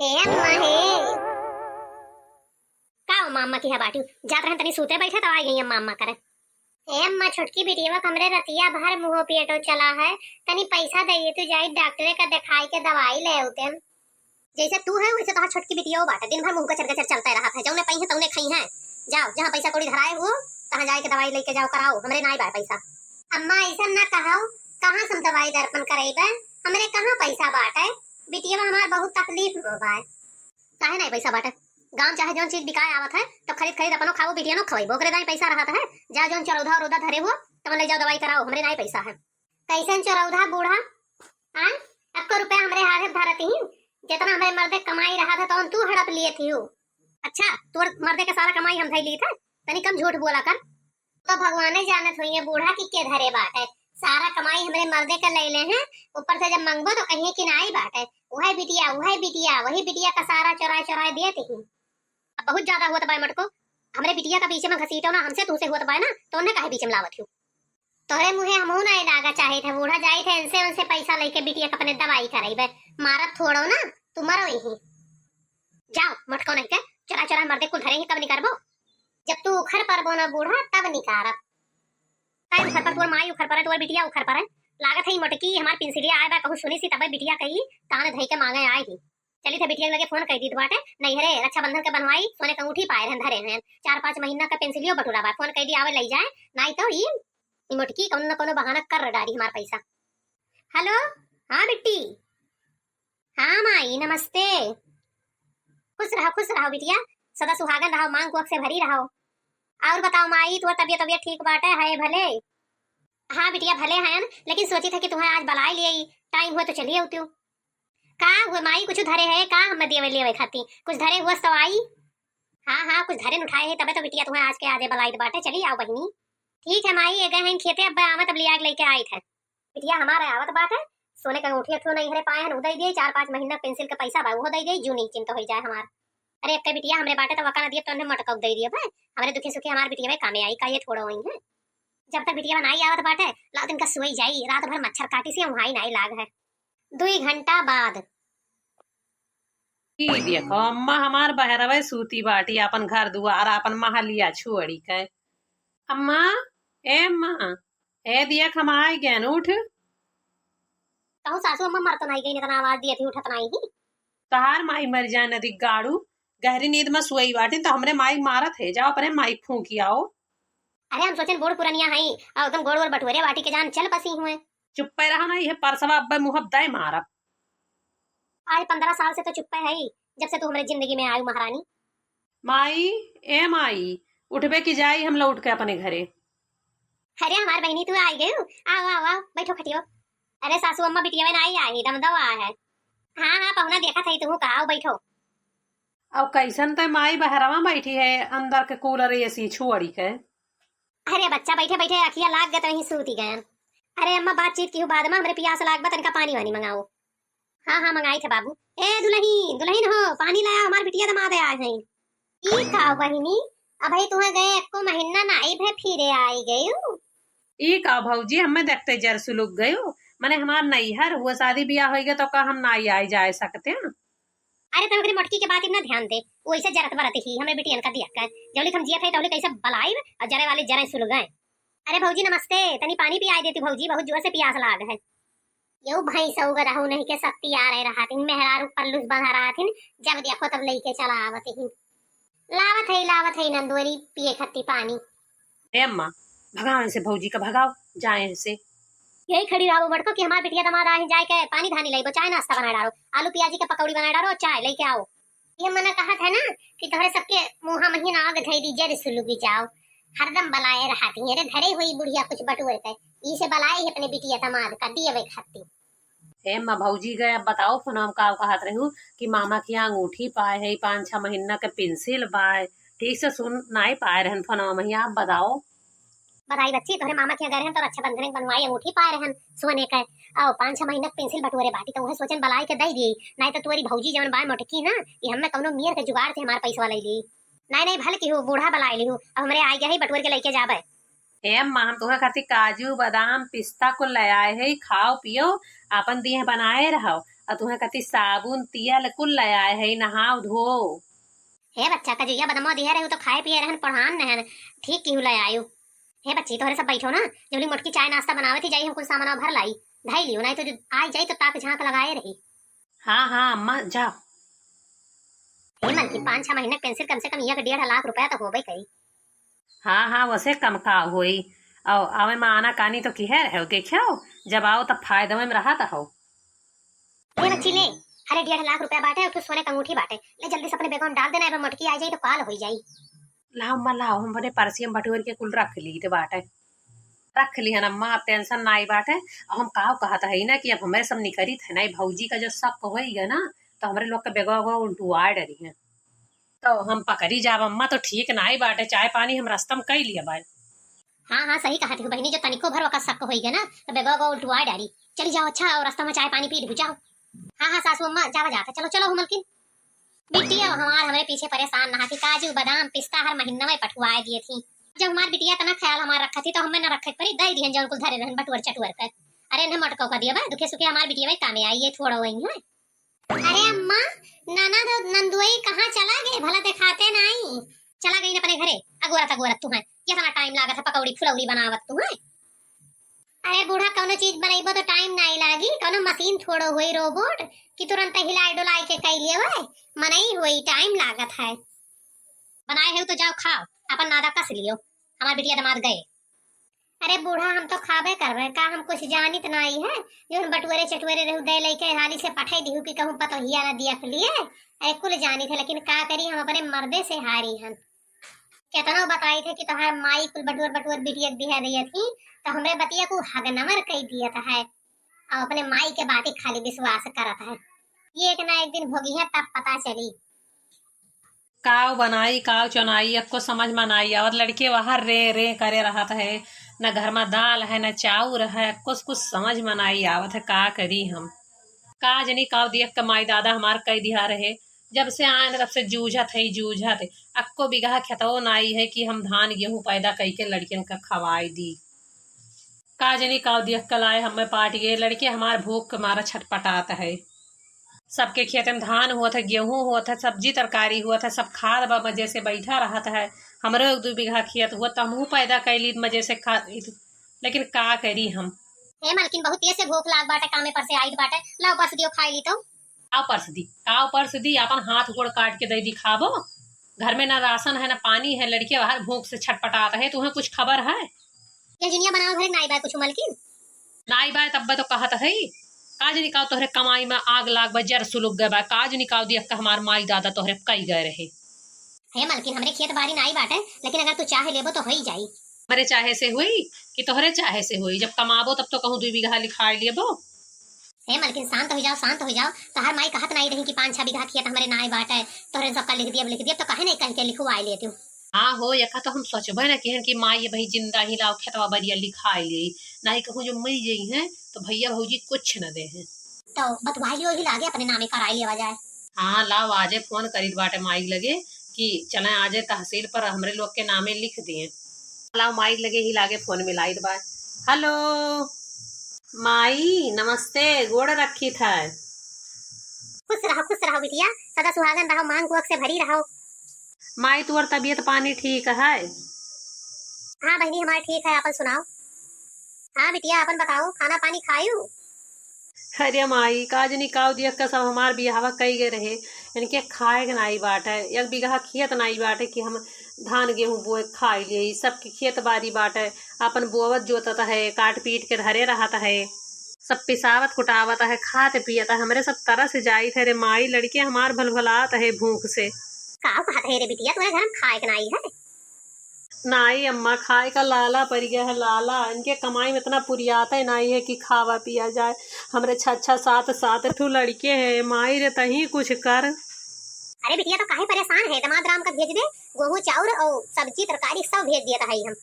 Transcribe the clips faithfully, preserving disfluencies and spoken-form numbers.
हे अम्मा हे। का हो मामा की है बाटू? जात रहन तनी सूते बैठे तो आ गई अम्मा, अम्मा करे। हे अम्मा, छोटकी बिटिया का हमरे रतिया भर मुँह पेटो चला है, तनी पैसा दे दे तू, जाई डॉक्टरे का दिखाई के दवाई ले आउते हम। जैसे तू है वैसे तोहार छोटकी बिटिया बाटे, दिन भर मुँह गचर गचर चलते रहत है, जौने पइहें तौने खइहें। जाओ, जहाँ पैसा कौड़ी धराए हो, तहाँ जाए के दवाई लेके जाओ, कराओ, हमरे नाई बा पैसा। अम्मा, ऐसा ना कहो, कहाँ से हम दवाई दर्पण करेबे, हमरे कहाँ पैसा बाटे, बिटिया हमार बहुत तकलीफ में बा। काहे नाई पैसा बाटे? गाँव चाहे जौन चीज बिकाए आवत है, तो खरीद खरीद अपनो खाओ, बिटिया नो खवाइबो, ओकरे नाई पैसा रहत है। जा जौन चरौधा उरौधा धरे हो, तमन ले जाओ दवाई कराओ, हमरे नाई पैसा है। कैसन चरौधा बूढ़ा? हाँ, अक्को रुपया हमरे हाथे धरत ही, जितना हमरे मर्दे कमाई रहत है, तौन तू हड़प लिए थी हो। अच्छा, तोर मर्दे के सारा कमाई हम धई ली थे, तनी कम झूठ बोला कर। तो भगवाने जानत होइए बूढ़ा कि के धरे बाटे, सारा कमाई हमरे मर्दे के ले ले हैं, ऊपर से जब मंगबो तो कहिए कि नाई बाटे, वही बिटिया, वही बिटिया, वही बिटिया का सारा चोराए चोराए देत ही। अब बहुत ज्यादा हुआ तो बाय मटको, हमरे बिटिया का बीच में घसीटो ना, हमसे तुमसे हुआ तो बाय ना, तो उन्हें काहे बीच में लावत हो? तोहरे मुँहे हमहू नाई लागा चाहे थे, बूढ़ा जाई थे, इनसे उनसे पैसा लेके बिटिया के अपने दवाई कराइबे, मारत थोड़ो ना, तू मरो यहीं। जाओ, मटको नहीं के, चोरा चोरा मर्दे कुल धरे ही, कब निकारबो? जब तू उखर परबो ना बूढ़ा, तब निकारब। काहे उखर पर? तोर माई उखर पर है, तोर बिटिया उखर पर है। लागत है ई मोटकी हमार पिंसिलिया आए बा, कहूँ सुनी सी तबे बिटिया कही, तान धई के मांगे आए ही। चली थे बिटिया के लगे फोन कर दी बाटे, नैहरे रक्षाबंधन के बनवाई, सोने के अंगूठी पाए रहन धरे हैं, चार पाँच महीना का पिंसिलियो बटुरा बा, फोन कर दी आवे लई जाए, नाई तो ई, ई मोटकी कौनो न कौनो बहाना कर डारी हमार पैसा। हेलो, हाँ बिट्टी, हाँ माई, नमस्ते। खुश रहो, खुश रहो बिटिया, सदा सुहागन रहो, मांग कोख से भरी रहो। और बताओ माई, तोर तबियत, तबियत ठीक बाटे है भले? हाँ बिटिया, भले हैं, लेकिन सोची था कि तुम्हें आज बलाई लिए, टाइम हुआ तो चलिए उतू। का हुआ माई, कुछ धरे है का हमें देवे लेवे खाती? कुछ धरे हुआ तो आई। हाँ, हाँ, कुछ धरे उठाए है, तबे तो बिटिया तुम्हें आज के आजे बलाइत बाटे। चली आओ बहिनी। ठीक है माई, ये गए हैं खेते, अब आवे तब लिया के लेके आई थे। बिटिया हमारे आवत बाटे, सोने के अंगूठी अठो नहीं हरे पाए हन, उ दे दिए, चार पाँच महीना पेंसिल के पैसा बा, वो दे दिए, जू निश्चिंत हो जाए हमार। अरे, अक्के बिटिया हमरे बाटे, तो वका न दिए, तो उन्हें मटका दे दिए भाई। हमरे दुखे सुखे हमार बिटिया भाई कामे आई, का ये थोड़ा वही है? जब तक बिटिया बनाई आवत बाटे, लाओ दिन का सोई जाई, रात भर मच्छर काटी से वहाँ ही नाई लाग है। दुई घंटा बाद। ई देखो, अम्मा हमार बहरवे सूती बाटी, आपन घर दुआर, आपन महलिया छोड़ी के। अम्मा, ए अम्मा, ए देख, हम आइ गएन, उठ। कहूँ सासू अम्मा मर तो नाई गई, इतना आवाज दिए थी, उठत नाई ही। तहार माई मर जाए नदी गाड़ू, गहरी नींद में सोई बाटी, तो हमरे माई मारत है, जाओ अपने माई फूंकी आओ। अरे हम सोचेन बूढ़ पुरनिया हई, और एकदम गोड़ वोड़ बटुरे बाटी के जान चल बसी हुए। चुप्पे रहो ना, ये परसवा अब्बे मुँह दे मारब। आज पन्द्रह साल से तो चुप्पे हई, जब से तू हमरे जिंदगी में आयु महारानी। माई, ए माई, उठबे की जाई हम लौट के अपने घरे। अरे हमार बहिनी तू आई गयू, आओ, आओ, आओ, बैठो खटियो। अरे सासू अम्मा बिटिया में नाई आई, दमदवा है। हाँ, हाँ, पहुना देखत हई, तू का, आओ बैठो। अब कैसन तै माई बहरवा बैठी है, अंदर के कूलर एसी छोड़ी के। अरे बच्चा बैठे बैठे अखिया लाग गए तो यहीं सूती गए। अरे अम्मा बातचीत की बाद में, हमरे पियास लाग बा, तनिका पानी वानी मंगाओ। हाँ, हाँ, मंगाई थे बाबू। ए दुलही, दुलही हो, पानी लाया, हमार बिटिया दमाद आए हैं। ई का बहिनी, अबही तुहे गए एको महीना नाई भे फिरे आई गयू। ई का भौजी, हमें देखते जर सुलुक गयो, मने हमार नैहर हुआ, शादी ब्याह होइगा तो का हम नाई आई जाए सकते हैं? अरे तब ओकरी मोटकी के बात इतना ध्यान दे, वो ऐसे जरत बरत ही हमरे बिटियन का दिया कर, जौली हम जियत है तौली कैसे बलाइब और जरे वाली जरे सुलुक गए। अरे भौजी नमस्ते, तनी पानी पियाई देती भौजी, बहुत जोर से पियास लाग है। यू भैंसऊ गदहू नहीं के शक्ति आ रहे रहत हिन, मेहरारू पल्लूस बंधा रहत हिन, जब देखो तब लेके चला आवत हिन। लावत है, लावत है नंदोरी पिए खत्ती पानी। ए अम्मा, भगाओ इनसे, भौजी का भगाओ, जाए इनसे। यही खड़ी रहो बड़को कि हमार बिटिया दमाद आए जाए के पानी धानी लाइबो, चाय नाश्ता बना डारो, आलू प्याजी के पकौड़ी बना डारो, चाय लेके आओ। ये मना कहत है ना कि तोहरे सबके मुँहा में ही नाग धई दी, जर सुलुगी जाओ, हरदम बलाए रहती है। अरे धरे हुई बुढ़िया कुछ बटुए के, इसे बलाए ही अपने बिटिया दमाद का दिए वे खाती। ए अम्मा, भौजी गए, अब बताओ, फोनवा में का कहत रहू कि मामा की अंगूठी पाए है, पाँच छह महीना के पेंसिल पाए, ठीक से सुन नाई पाए रहन फोनवा में, आप बताओ। बताई बच्ची, तोहरे मामा के यहाँ गए रहन तो रक्षाबंधन के बनवाई अंगूठी पाए रहन सोने के, और पाँच छह महीना के पेंसिल बटोरे बाटी, तो वह सोचन बलाई के दे दी, नहीं तो तोरी भौजी जवन बाय मोटकी ना, ये हमें कौनो मियर के जुगाड़ से हमार पैसवा ले ली। नहीं, नहीं, भल की हो, बूढ़ा बलाई ली हो, अब हमरे आई गए है, बटोर के लेके जाबे। ए अम्मा, हम तोहरे खातिर काजू, बादाम, पिस्ता कुल ले आए है, खाओ पियो, आपन देह बनाए रहो। अउ तुहें कथी साबुन, तेल कुल ले आए है, नहाओ धो। हे बच्चा, कजैया बदमवा दिहे रहे, उ तो खाए पिए रहन, पढ़ान नहन, ठीक किहू ले आयो। हे बच्ची, तोहरे सब बैठो ना, जौली मोटकी चाय नाश्ता बनावत ही जाई, हम कुल सामानवा भर लाई, धई लियो, नाहीं तो जो आई जाई तो ताक झांक लगाए रही। हाँ, हाँ, अम्मा, जाओ। हे मलकिन, पाँच छह महीना के पेंशन कम से कम एक डेढ़ लाख रुपया तो होबे करी। हाँ, हाँ, वसे कम का होई। अउ आवे में आनाकानी तो किहे रहे हो, देखियो, जब आओ तब फायदा में रहत हो। ए बच्ची ले, अरे डेढ़ लाख रुपया बाटे, अउ तू सोने का अंगूठी बाटे, ले जल्दी से अपने बेगवा में डाल देना, अब मोटकी आ जाई तो काल होई जाई। लाओ अम्मा, लाओ, हम अपने परसिया में बटोर के कुल रख ली तो बाटे। रख लिहन अम्मा, अब tension नाई बाटे। अब हम काव कहत हई ना कि अब हमरे सब निकरित है ना, ई भौजी का जो शक होई गए ना, तो हमरे लोग के बेगवा उगवा उल्टुआ डरी है। तो हम पकड़ी जाब अम्मा, तो ठीक नाई बाटे, चाय पानी हम रस्ता में कई लिया बाय। हाँ, हाँ, सही कहत हो बहिनी, जो तनिको भर वका शक होई गए ना, तो बेगवा उगवा उल्टुआ डारी। चली जाओ, अच्छा, और रस्ता में चाय पानी पी लिहू, जाओ। हाँ, हाँ, सासू अम्मा, जावा जाता, चलो, चलो, हो मलकिन। बिटिया हमार हमरे पीछे परेशान ना थी, काजू, बादाम, पिस्ता हर महीना में पठुआए दिए थी। जब हमार बिटिया इतना ख्याल हमार रखा थी, तो हमें न रखे के पड़ी, दई दिहन जौन कुल धरे रहन बटुअर चटुअर के। अरे इन्हें मटको कर दिया बा, दुखे सुखे हमार बिटिया भाई कामे आई, ये थोड़ा वही है। अरे अम्मा, ननद नंदुई कहाँ चला गए, भला दिखाते नाई। चला गई न अपने घरे, अगोरत अगोरत तू है, कितना time लागत है पकौड़ी फुलौड़ी बनावत तू है। अरे बूढ़ा, कौनो चीज बनइबो तो time नाई लागी, कौनो मशीन थोड़ो होई robot कि तुरंत हिलाए डुलाए के कई लेवे, मनई होई, time लागत है। बनाए है तो जाओ खाओ, अपन नादा कस लियो, हमार बिटिया दामाद गए। अरे बूढ़ा, हम तो खाबे करबे, का हम कुछ जानित नाई है, जौन बटुअरे चटुअरे रहू दे लइके हाली से पठाई दिहू कि कहूँ पतोहिया ना दिया के लिए, अरे कुल जानित है, लेकिन का करी, हम अपने मर्दे से हारी हन। केतनो बताई थे कि तोहार माई कुल बटुअर बटुअर बिटिया के दिहा दिया थी, तो हमरे बतिया को हगनमर कई दियत है। अब अपने माई के बात ही खाली विश्वास करत है। ये एक ना एक दिन भोगी है, तब पता चली। काव बनाई, काव चुनाई, एक्को समझ में नाई आवत। लड़के बाहर रे रे करे रहत है, न घर में दाल है, न चाउर है, कुछ कुछ समझ में नाई आवत है, का करी हम। का जनी काव दिया के माई दादा हमार कई दिहा रहे, जब से आए न तब से जूझत है, जूझत। अक्को बिगहा खेतवो नाई है कि हम धान गेहूं पैदा कई के लड़कियन का खवाई दी। का जनी काव दिया के लाए हमें पाट गए, लड़के हमार भूख के मारा छटपटात है। सबके खेत में धान होत है, गेहूं होत है, सब्जी तरकारी होत है, सब खात बा, मजे से बैठा रहत है। हमरो एक दू बिगहा खेत होत तो हमहू पैदा कैली, मजे से खा, लेकिन का करी हम। हे मालकिन, बहुत तेज से भूख लाग बाटे, कामे पर से आइत बाटे, लाओ परस दियो, खाई ली तो। काव परस दी, काव परस दी, अपन हाथ गोड़ काट के दे दी खाबो। घर में ना राशन है, ना पानी है, लड़के बाहर भूख से छटपटात है, तुम्हें कुछ खबर है? ये जुनिया बनाओ घरे नाई बाय कुछ मालकिन। नाई बाय तब्बे तो कहत है, का जनी काव तोहरे कमाई में आग लाग बा, जर सुलुग गए बा, का जनी काव दिया के हमार माई दादा तोहरे कई गए रहे। हे मालकिन, हमरे खेत बारी नाई बाटे, लेकिन अगर तू चाहे लेबो तो होई जाई। हमरे चाहे से हुई कि तोहरे चाहे से हुई? जब कमाबो तब तो कहूँ दुई बिगहा लिखाई लेबो। हे मालकिन, शांत हो जाओ, शांत हो जाओ। तोहर माई कहत नाई रही कि पाँच छह बिगहा खेत हमरे नाई बाटे, तोहरे सबका लिख दियब, लिख दियब, तो काहे नहीं कह के लिखवाई लेती हूँ? हाँ हो, यका तो हम सोचबे न किहन कि माई ये भाई जिंदा ही लाओ खेतवा बरिया लिखाई ले, नहीं कहूँ जो मरी गई हैं तो भैया भौजी कुछ न दे हैं। तो बतवाई लियो ही लागे अपने नामे कराई लेवा जाए। हाँ, लाओ आजे फोन करीत बाटे माई लगे कि चले आजे तहसील पर हमरे लोग के नामे लिख दिए। लाओ माई लगे ही लागे फोन मिलाइत बा। हेलो माई, नमस्ते, गोड़ रखी था। खुश रहो, खुश रहो बिटिया, सदा सुहागन रहो, मांग कोख से भरी रहो। माई, तोर तबीयत पानी ठीक है? हाँ बहिनी, हमार ठीक है, आपन सुनाओ। हाँ बिटिया, आपन बताओ, खाना पानी खायू? अरे माई, का जनी काव दिया के सब हमार बियाहवा कई गए रहे, इनके खाए के नाई बाटे, एक बिगहा खेत नाई बाटे कि हम धान गेहूं बोए खाई लिए, सबके खेत बारी बाटे, आपन बोवत जोतत है, काट पीट के धरे रहत है, सब पिसावत कुटावत है, खात पियत है, हमरे सब तरस जाइत है रे माई, लड़के हमार भलभलात है भूख से। का कहत है रे बिटिया, तोरे घर में खाए के नाई है? नाई अम्मा, खाए का लाला पड़ गया है, लाला। इनके कमाई में इतना पुरियाता ही नाई है कि खावा पिया जाए। हमरे छह छह सात सात ठू लड़के हैं, माई रे, तही कुछ कर। अरे बिटिया, तो काहे परेशान है, दामाद राम का भेज दे, गेहूं चाउर और सब्जी तरकारी सब भेज दिया था हम।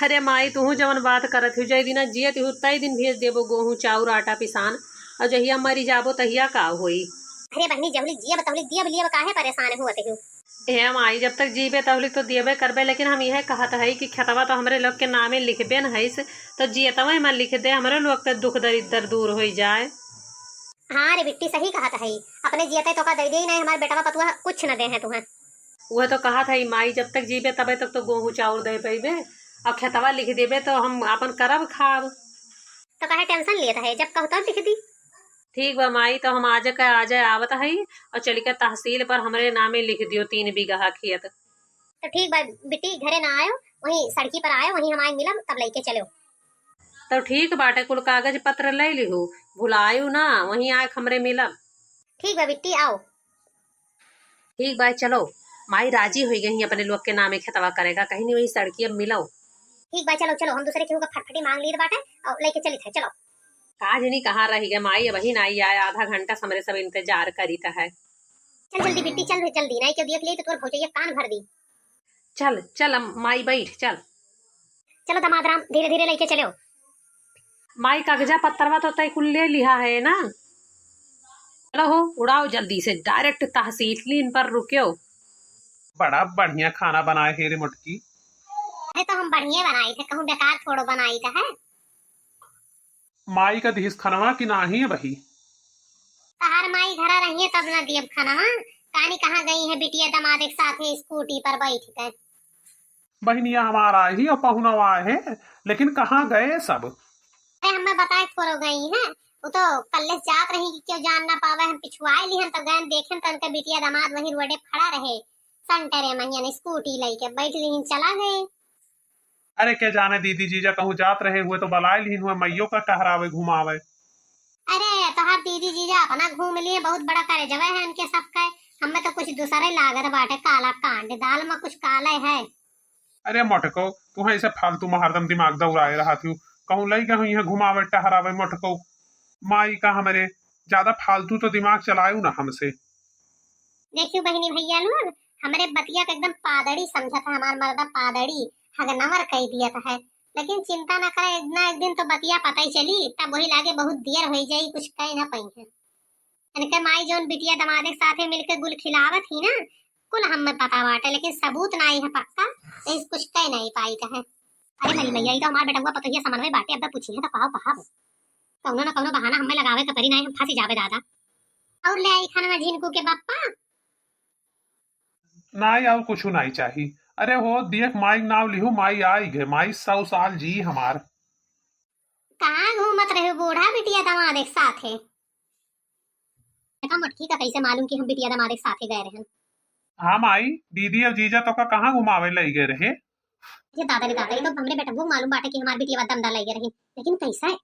अरे माई, तू जवन बात करत हो, जय दिना जियत हो, तय दिन भेज देबो गेहूं चाउर आटा पिसान, और जहिया मरी जाबो तहिया का होई? अरे बहिनी, जहुली जियब तहुली दियब लियब, काहे परेशान हुआ ते हो? हे माई, जब तक जीबे तब तक तो दियबे करबे, लेकिन हम यह कहत हई कि खेतवा तो हमरे लोग के नामे लिखबे न हईस, तो जियतवे में लिख दे, हमरे लोग के दुख दरिद्र दूर होई जाए। हाँ रे बिट्टी, सही कहत है, अपने जियते तोका दइ देई नाहीं, हमार बेटवा पतुआ कुछ न देहैं तुहैं। उहै तो कहत है माई, जब तक जीबे तबे तक तो गोहूँ चाउर दइ पइबे, अउर खेतवा लिख देबे तो हम आपन करब खाब। तो काहे tension लेत है, जब कहू तब लिख दी। ठीक बा माई, तो हम आजे के आजे आवत हई अउर चलि के तहसील पर हमरे नामे लिख दियो तीन बीघा खेत। तो ठीक बा बिट्टी, घरे ना आयो, वहीं सड़की पर आयो, वहीं हम आए मिलब, तब लइके चलो। तो ठीक बाटे, कुल कागज पत्र लइ लिहू, भुलायू ना, वहीं आए हमरे मिलब। ठीक बा बिट्टी, आओ। ठीक बा, चलो, माई राजी होइ गई अपने लोग के नामे खेतवा करेगा, कहीं नहीं वहीं सड़की अब मिलो। ठीक बा, चलो चलो, हम दूसरे केहू का फटफटी मांग लीत बाटे अउर लइके चलित है, चलो। का जनी कहाँ रहि गए माई, अबही नाहीं आए, आधा घंटा से हमरे सब इंतजार करित है। चल जल्दी बिट्टी, चल रे जल्दी, नाहीं केहू देख लेई तो तोर भौजइया कान भर दी। चल चल, अम, माई बइठ, चल। चलो दमाद राम, धीरे धीरे लइके चलो। माई कागजा पत्तरवा तो तय कुल ले लिहा है ना? चलो हो, उड़ाओ जल्दी से, direct तहसील पर रुक्यो। बड़ा बढ़िया खाना बनाए है रे मोटकी। अरे तो हम बढ़िया बनाइत है, कहूँ बेकार थोड़ो बनाइत है। माई का दिहिस खनवा कि नाहीं अबही? तहार माई घरा रहिए तब न दियब खनवा। कानी कहाँ गई है बिटिया दमाद के साथे स्कूटी पर बैठ के? बहिनिया हमार आई ही अउर पहुनवा आए हैं, लेकिन कहाँ गए सब? अरे हमें बताए थोड़ो गई हैं, वो तो कल्ले से जात रही कि केहू जान ना पावे, हम पिछुआए लिहन तो गए देखेन तो उनका बिटिया दमाद वहीं रोडे खड़ा रहे, संटरे महियन स्कूटी लइके बैठ लिहिन चला गए। अरे के जाने दीदी जीजा कहूँ जात रहे हुए तो बलाए लिहिन हुए मइयो का टहरावे घुमावे। अरे तोहार दीदी जीजा अपना घूम लिए, बहुत बड़ा करे जगह है इनके सबके। हमें तो कुछ दूसरे लागत बाटे काला कांड, दाल में कुछ काले है। अरे मोटको, तू ऐसे फालतू में हरदम दिमाग दौड़ाए रहत हूँ। कहूँ लई गए यहाँ घुमावे टहरावे मोटको। माई का हमरे ज्यादा फालतू तो दिमाग चलायू ना हमसे। देखियो बहिनी भैया लोग, हमरे बतिया के एकदम पादड़ी समझत है, हमार मर्दा पादड़ी हगनवर कई दियत है। लेकिन चिंता ना करे, एक ना एक दिन तो बतिया पता ही चली, तब वही लागे बहुत देर होई जाई, कुछ कह ना पाई है। इनके माई जौन बिटिया दमादे के साथे मिलके गुल खिलावत ही ना, कुल हमें पता बाटे, लेकिन सबूत ना आई है पक्का, तो इस कुछ कह नहीं पाई है। अरे मरी मैया, ई तो हमार बेटवा पतोहिया समनवे बाटे, अब पूछी है तो कहो कहा। कौनो ना कौनो बहाना हमें लगावे के परी, नहीं हम फंसी जावे दादा। और ले आई खाना में झिनकू के बप्पा। नाई, और कुछ नाई चाही। अरे हो, देख माई के नाव लिहू, माई आई गए, माई सौ साल जी हमार। कहाँ घूमत रहे बूढ़ा बिटिया दमाद एक साथे? देखा मोटकी का कैसे मालूम कि हम बिटिया दमाद एक साथे गए रहन? हाँ माई, दीदी और जीजा तो का कहाँ घुमावे लई गए रहे? ये दादा रे दादा, ये तो हमरे बेटबू के मालूम बाटे कि हमार बिटिया दमदा लई गए रहे, लेकिन कैसे?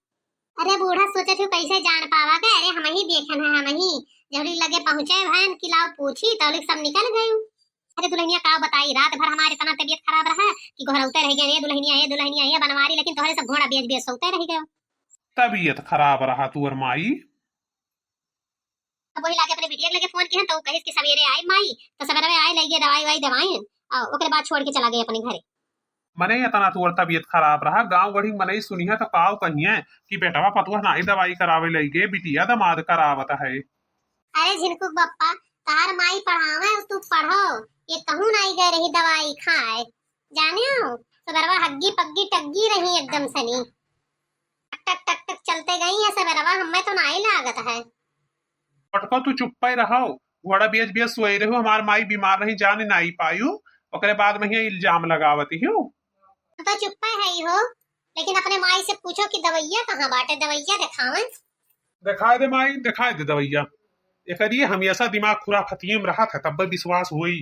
अरे बूढ़ा सोचत हूँ कैसे जान पावा के, अरे हम ही देखन है, हम ही जौली लगे पहुँचे भैन कि लाओ पूछी, तौलिक सब निकल गयू। अरे दुल्हनिया का बताई, रात भर हमारे इतना तबीयत खराब रहा कि घरौते रह गए, ये दुल्हनिया, ये दुल्हनिया, ये बनवारी, लेकिन तोहरे सब घोड़ा बेच बेच सोते रह गए। तबीयत खराब रहा तुअर माई? अब वही लागे अपने बिटिया के लगे फोन किहन, तो कहिस कि सवेरे आए माई, तो सवेरे आए, लई गए दवाई वाई दवाई, और ओकरे बाद छोड़ के चला गए अपने घरे। मने इतना तोर तबीयत खराब रहा, गाँव गढ़ी मनई सुनिहे तो काव कहिए कि बेटवा पतुआ नाई दवाई करावे लई गए, बिटिया दमाद करावत है। अरे झिनकुक बप्पा, तार माई पढ़ावे, तू पढ़ो, ये कहूँ नाई गए रही दवाई खाए, जाने हो, सवेरवा हग्गी पग्गी टग्गी रही एकदम सनी। टक टक टक टक चलते गई है सवेरवा, हमें तो नाई लागत है। पटको तू चुप्पे रहो, घोड़ा बेच बेच सोए रहो, हमार माई बीमार रही, जान नाई पायू, ओकरे बाद में ही इल्जाम लगावत ही हो। हम तो चुप्पे है ही हो, लेकिन अपने माई से पूछो कि दवैया कहाँ बाटे, दवैया देखावन। दिखाए दे माई, दिखाए दे दवैया। एकरिए हमेशा दिमाग खुराफतिये में रहत है, तब्बे विश्वास होई।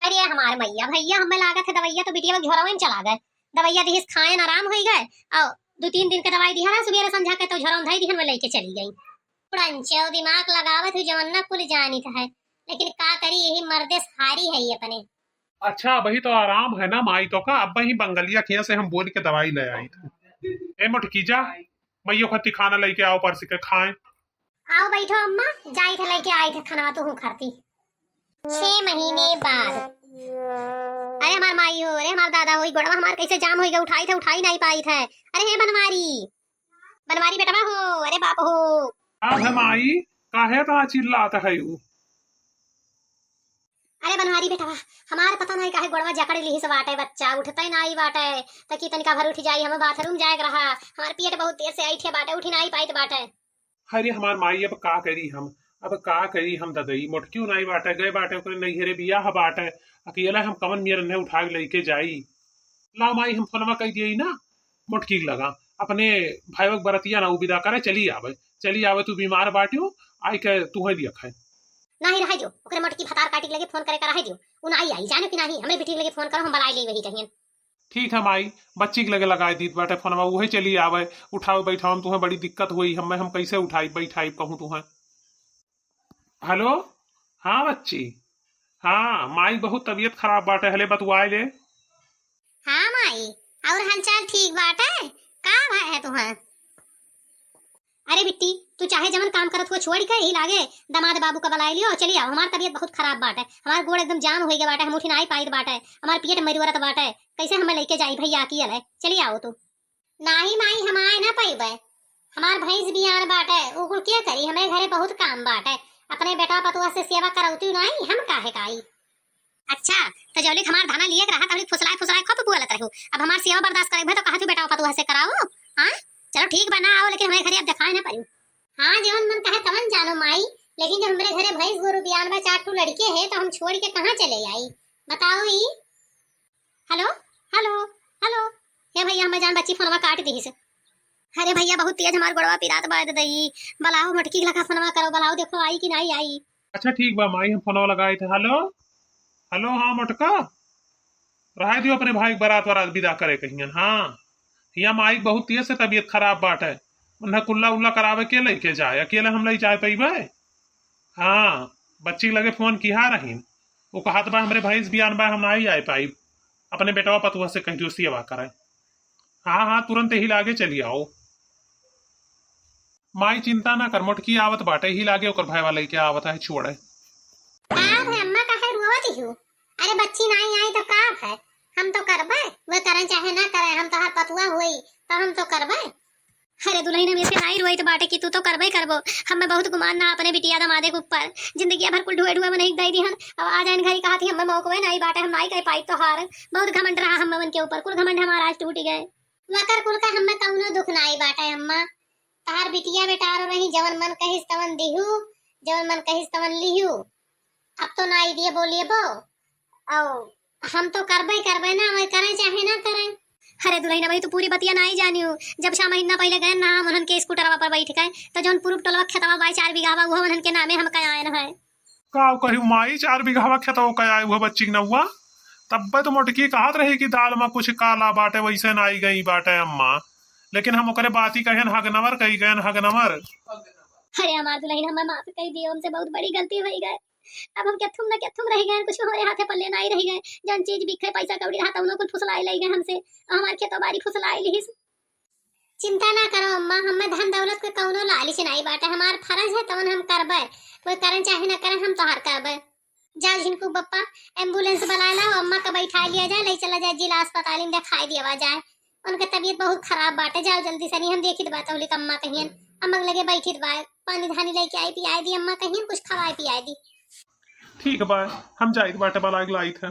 अरे हमार मैया भैया, हमें लागत है दवैया तो बिटिया में झोरवे में चला गए। दवैया दिहिस खाए न आराम होई गए, और दो तीन दिन के दवाई दिहला सुबेरे संझा के तो झोरवा में धई दिहन में लेके चली गई। उड़नचो दिमाग लगावत हुई जवन ना कुल जानित है, लेकिन का करी यही मर्दे से हारी है ये अपने। अच्छा अबही तो आराम है ना माई तो का, अबही बंगलिया खिया से हम बोल के दवाई ले आई थे। ए मोटकी जा, मैयो खती खाना लेके आओ परस के खाए। आओ बैठो अम्मा, जाई थे लेके आई थे खाना तू हूँ खाती। छह महीने बाद। अरे हमार माई हो, अरे हमार दादा हो, ई गोड़वा हमार कैसे जाम होई गए, उठाई थे, उठाई नहीं पाई थे। अरे हे बनवारी, बनवारी बेटवा हो, अरे बाप हो। का है माई, काहे इतना चिल्लात है यू? अरे बनवारी बेटवा, हमार पता नहीं काहे गोड़वा जकड़ लिहिस बाटे, बच्चा उठते नहीं बाटे, तकी तनिका भर उठ जाई, हमें बाथरूम जाए के रहा, हमार पेट बहुत देर से ऐठे बाटे, उठी नहीं पाइत बाटे। अरे हमार माई, अब का करी हम, अब का करी हम ददई, मोटकियो नाई बाटे, गए बाटे ओकरे नैहरे बियाह बाटे, अकेला हम कवन मेर उन्हें उठा के लइके जाई। लाओ माई, हम फोनवा कह दिए ना मोटकी के लगा, अपने भाईवा के बरतिया ना उ विदा करे, चली आवे, चली आवे, तू बीमार बाटियो, आई के तुहे दिया खाए। नाही रहे जो, ओकरे मोटकी भतार काटी के लगे फोन करे का रहे जो, उ नाही आई, जानो कि नाही, हमरे बिटिया के लगे फोन करो, हम बलाई ले वही कहियन। ठीक है माई, बच्ची के लगे लगाए दीत बाटे फोनवा, उहे चली आवे, उठावे बैठावे में तुहे बड़ी दिक्कत होई, हमें हम कैसे उठाई बैठाई कहूँ तुहे। हेलो, हाँ बच्ची, हाँ माई बहुत तबीयत खराब बाटे, हले बतुआए ले। हाँ माई, और हालचाल ठीक बाटे? का भय है तुहे? अरे बिट्टी, तू चाहे जवन काम करत हुआ छोड़ के ही लागे दमाद बाबू का बलाई लियो, चली आओ, हमार तबीयत बहुत खराब बाटे, हमार गोड़ एकदम जाम होई गए बाटे, हम उठी नाही पाइत बाटे, हमार पेट मरुअरत बाटे, कैसे हमें लेके जाई भैया अकेले, चली आओ तू। नाही माई, हम आए ना पइबे, हमार भैंस बियान बाटे, उ कुल के करी, हमरे घरे बहुत काम बाटे, अपने बेटा पतुआ से सेवा करौती नाही, हम काहे काई। अच्छा, तो जौलिक हमार धाना लिए के रहा, तौलिक फुसलाए फुसलाए खूब बोलत रहू। अब हमार सेवा बर्दाश्त करे भे तो कहा तू बेटा पतुआ से कराओ। हाँ, चलो ठीक बा, ना आओ, लेकिन हमरे घरे अब दिखाए ना पड़ू। हाँ, जवन मन कहे तवन जानो माई, लेकिन जब हमरे घरे भैंस गोरू बियान बा, चार ठू लड़के है, तो हम छोड़ के कहाँ चले आई? बताओ ई। Hello, hello, hello. हे भैया, हमें जान बच्ची फोनवा काट दी से। अरे भैया, बहुत तेज हमार गोड़वा पिरात बा दई। बुलाओ मोटकी लगा फोनवा करो, बुलाओ, देखो आई कि नहीं आई। अच्छा ठीक बा माई, हम फोनवा लगाए थे। हेलो, हेलो, हाँ मोटका, रहे दियो अपने भाई के बारात वारात विदा करे कहियन। हाँ, हिया माई के बहुत तेज से तबीयत खराब बाटे, उन्हें कुल्ला उल्ला करावे के लेके जाए, अकेले हम ले जाए पइबे? हाँ, बच्ची के लगे फोन किहा रहीन, वो कहत बा हमरे भैंस बियान बा, हम नाही आए पाइब, अपने बेटवा पतुआ से कह दियो सेवा करे। हाँ हाँ, तुरंत ही लागे चली आओ। माई चिंता ना कर, मोटकी आवत बाटे, ही लागे ओकर भाई वाले के आवत है छोड़े। का भे अम्मा, काहे रोवत हियो? अरे बच्ची नाही आई तो का भे, हम तो करबे, वे करें चाहे ना करें, हम तोहार पतुआ होई तो हम तो करबे। अरे दुलहिन, हम ऐसे नाही रोइत बाटे कि तू तो करबे करबो, हमें बहुत गुमान ना अपने बिटिया दमादे के ऊपर, जिंदगिया भर कुल ढुए ढुए मनई के दई दिहन, अब आ जाइन घरी कहत ही हमें मौकवे नाही बाटे, हम नाही कह पाई तोहार, बहुत घमंड रहा हम उनके ऊपर, कुल घमंड हमारा आज टूट गए। वकर कुल का हमें कौनो दुख नाही बाटे अम्मा, तहार बिटिया बेटारो रही, जवन मन कहिस तवन दिहू, जवन मन कहिस तवन लिहू। अब तो नाई दिए बोलिए बो, औ हम तो करबे करबे ना, वही करें चाहे ना करें। अरे दुलहिन, अबही तू पूरी बतिया नाई जानियो। जब छह महीना पहिले गए ना हम उन्हन के स्कूटरवा पर बैठ के, तो जौन पूरब टोलवा खेतवा बाय चार बीघा बा, उहो उन्हन के नामे हम कयायन है। का कही माई, चार बीघावा खेतवा कयाए हुआ बच्ची के नौआ। तब्बे तो मोटकी कहत रही कि दाल में कुछ काला बाटे, वैसे ना आई गई बाटे अम्मा। लेकिन हम ओकरे बाती कहेन हगनवर कही गएन हगनवर। अरे हमार दुलहिन, हमें माफ कही दियो, हमसे बहुत बड़ी गलती होई गए। अब हम केथुम ना केथुम रह गए, कुछ हमरे हाथे पल्ले नाई रह गए। जौन चीज बिखे पैसा कौड़ी रहा था, उन्हों कुल फुसलाए ले गए हमसे। हमार खेतों बारी फुसलाए लिहिस। चिंता ना करो अम्मा, हमें धन दौलत के कौनो लालच नाई बाटे, हमार फर्ज है तवन हम करबे, कोई करें चाहे ना करें, हम तोहार करबे। जा झिनकू बप्पा, एम्बुलेंस बुलाए लाओ, अम्मा का बैठा लिया जाए, ले चला जाए जिला अस्पताल में दिखाई दिया जाए। उनके तबीयत बहुत खराब बाटे, जाओ जल्दी से, नहीं हम देखित बा तौलिक अम्मा कहियन, अम्मा के लगे बैठित बा, पानी धानी लेके आई पियाए दी अम्मा कहियन, कुछ खवाए पियाए दी। ठीक बा, हम जाइत बाटे बलाग लाइत है।